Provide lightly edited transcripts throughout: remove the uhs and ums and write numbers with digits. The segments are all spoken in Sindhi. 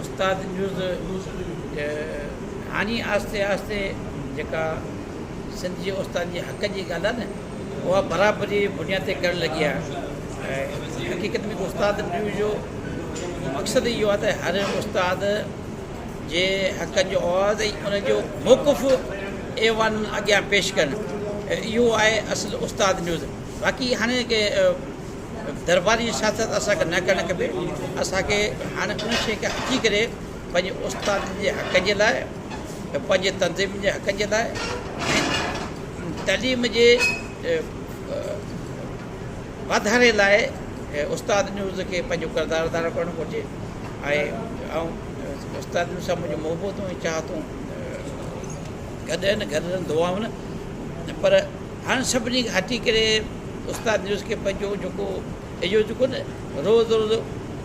استاد نيوز هاڻي آهستي آهستي جيڪا سنڌ جي استادن جي حقن جي ڳالهه آهي نه اها برابري جي بنياد تي ڪرڻ لڳي آهي ۽ حقيقت ۾ استاد نيوز جو مقصد اهو آهي ته هر استاد جي حقن جو آواز ۽ ان جو موقف ايوانن اڳيان پيش ڪرڻ اهو آهي اصل استاد نيوز. باقي هاڻي ڪي درباري سياست اسان کي نه ڪرڻ کپي. اسان کي هاڻي ان شيء کي هٽي ڪري پنهنجي استادن جي حقن جي لاء، پنهنجي تنظيمن جي حقن جي لاء ۽ تعليم جي واڌاري لاء استاد نيوز کي پنهنجو ڪردار ادا ڪرڻ گهرجي ۽ آئون استاد نيوز سان منهنجون محبتون ۽ چاهتون گڏ آهن، گڏ دعائون پر هاڻ سڀني کان هٽي ڪري استاد نيوز کي پنهنجو جيڪو اهو جيڪو نه روز روز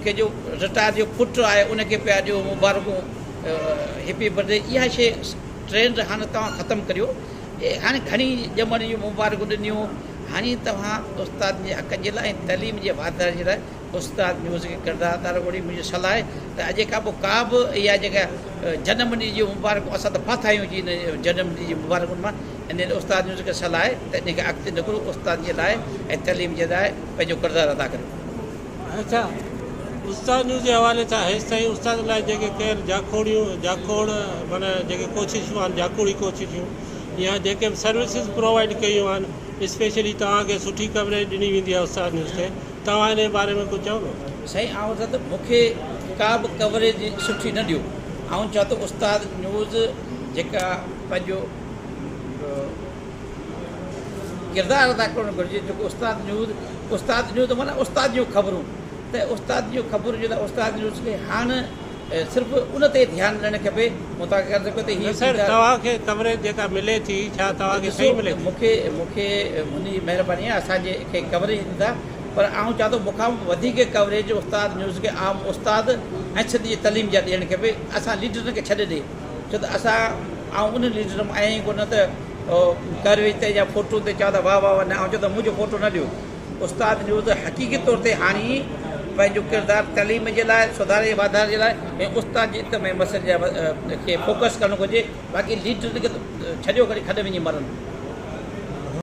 ڪنهن جو رٽائر جو پٽ آهي ان کي پيا ڏيو مبارڪون هيپي برٿ ڊي اها شي ٽرينڊ هاڻ توهان ختم ڪريو هاڻي گهڻي ڄمڻ جون مبارڪون ڏنيون هاڻي توهان استاد جي حقن جي لاء ۽ تعليم جي واڌاري جي لاء استاد نيوز کي ڪردار ادا ڪرڻ منهنجي صلاح آهي ته اڄ کان پوء ڪا به اها جيڪا جنم ڏينهن جون مبارڪون اسان ته ڦاٿا آهيون جي ان جنم ڏينهن جي مبارڪن مان ان لاء استاد نيوز کي صلاح آهي ته ان کي اڳتي نڪرو استاد جي لاء ۽ تعليم جي لاء پنهنجو ڪردار ادا ڪريو. اڇا استاد نيوز جي حوالي سان هيستائين استادن لاء جيڪي ڪيل جاکوڙيون جاکوڙ معنيٰ جيڪي ڪوششون آهن جاکوڙي ڪوششون يا جيڪي به سروسز پرووائيڊ ڪيون آهن اسپيشلي توهان کي سٺي ڪوريج ڏني ويندي آهي استاد نيوز تي توهان انهي باري ۾ ڪجهه چوندو؟ سائين آئون چوان ٿو مون کي ڪا به ڪوريج سٺي نه ڏيو آئون چوان ٿو استاد نيوز جيڪا پنهنجو ڪردار ادا ڪرڻ گهرجي جيڪو استاد نيوز استاد نيوز معنيٰ استاد جون خبرون ته استاد جون خبرون جي لاء استاد نيوز کي هاڻ صرف ان تي ڌيان ڏيڻ کپي مون توهان کي عرض ڪيو ته هي نه سر توهان کي ڪوريج جيڪا ملي ٿي ڇا توهان کي صحيح ملي ٿي؟ مون کي مون کي هن جي مهرباني آهي اسان جي کي ڪوريج ڏين ٿا پر آئون چوان ٿو مون کان وڌيڪ ڪوريج استاد نيوز کي عام استاد ۽ سنڌ جي تعليم جا ڏيڻ کپي اسان ليڊرن کي ڇڏي ڏي ڇو ته اسان آئون انهن ليڊرن مان آهيان ئي ڪونه ته ڪوريج تي يا فوٽو تي چوان ته واه واه واه نه آئون چوان ته منهنجو فوٽو نه ڏيو استاد نيوز حقيقي طور تي هاڻي پنهنجو ڪردار تعليم جي لاء سڌاري ۽ واڌاري جي لاء ۽ استاد جي اجتماعي مسئلن جي کي فوڪس ڪرڻ گهرجي باقي ليڊرن کي ڇڏيو کڻي کڏ وڃي مرن.